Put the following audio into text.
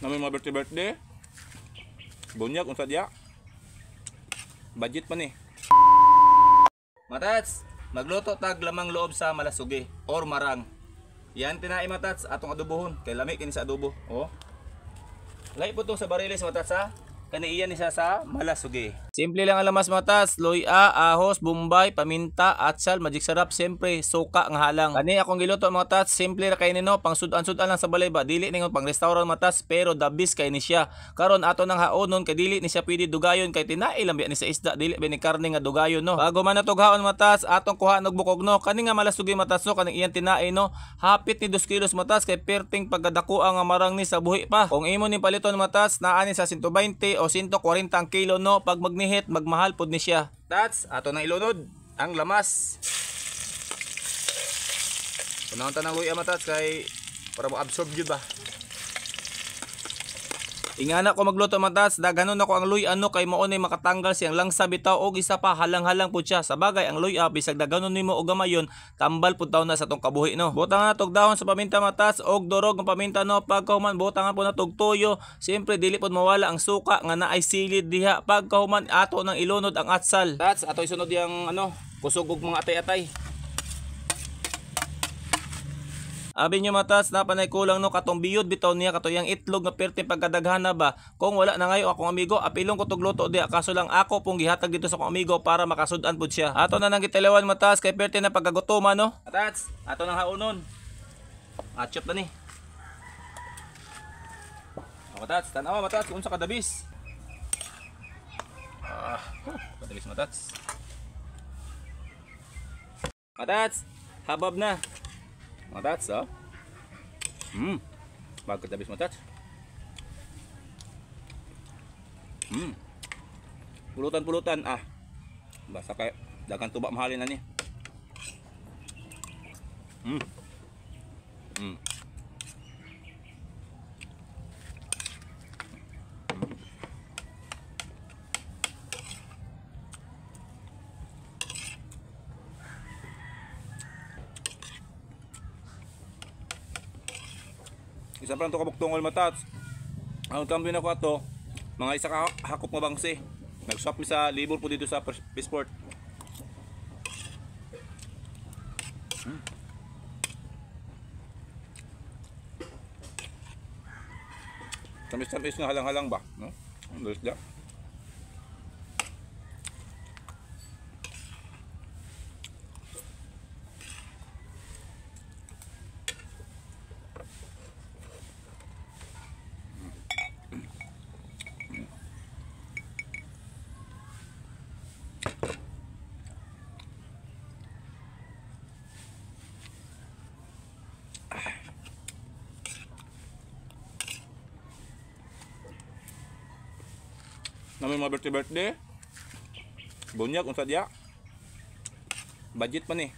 Namin mga birthday birthday. Bunyag unsa diya. Budget pa ni. Matats, magluto tag lamang loob sa malasugi or marang. Yan tinai matats atong adobohon kay lami kini sa adobo. Oh. Lahi po tong sa bariles matats ha. Kani iyan ni siya sa malasugi. Simple lang ang lamas matats, loy-a, ahos, bombay, paminta, atsal, magic sarap, siyempre suka nga halang. Kani akong giluto mga tats, simple ra kay nino, pang sudan-sudan lang sa balay ba, dili ningon pang restaurant matats, pero the best kay ni siya. Karon ato nang haonon kay dili ni siya pwede dugayon kay tinai lang biya ni sa isda, dili ba ni karne nga dugayon no. Bago man natog haon matats, atong kuhaan og bukog no. Kani nga malasugi matats no, kaning iyan tinai no, hapit ni 2 kilos matats kay perting pagkadako ang marang ni sa buhi pa. Kung imo ni paliton matats, naa ni sa 120 o 140 ang kilo no, pag magnihit magmahal pod ni siya. Tats, ato nang ilunod ang lamas. Unahon ta ng luya matats kay para mo absorb jud ba. Ingana ko magluto matats, daghanon ako ang luya no kay mao ni makatanggal siyang langsa bitaw og isa pa halang-halang pud siya. Sa bagay ang luya bisag daghanon nimo og gamayon, tambal pud taw na sa tong kabuhi no. Butang na tog dahon sa paminta matats og durog ang paminta no. Pagkahuman butangan pud na tog tuyo, siyempre dili pud mawala ang suka nga naay silid diha. Pagkahuman ato nang ilunod ang atsal. Tats, ato isunod yang ano, kusog og mga atay-atay. Abi nyo matats, napanay kulang no, katong biyod bitaw niya kato yang itlog nga perting pagkadaghana ba. Kung wala na ngayo akong amigo, apilong ko tog luto diha, kaso lang ako pong gihatag dito sa akong amigo para makasud-an pud siya. Ato na nang gitilawan matats kay perting na pagkagutoman no. Matats, ato nang haonon. Achop na ni. O, matats, tan-awa matats unsa kadabis. Ah, kadabis matats. Matats, habab na. Matats, oh. Pagkadabis matats. Pulutan-pulutan ah. Basta kay dagan tuba mahalin na ni. Isa pa lang ito kabuktongol matats. Ang kambyo na ko ato, mga isa ka hakop nga bangsi. Nag-swap mi sa libur po dito sa Pisport. Tamis-tamis nga halang-halang ba? No? Ang dalis da. Namin mga birthday birthday. Bunyag unsa diya. Budget pa ni.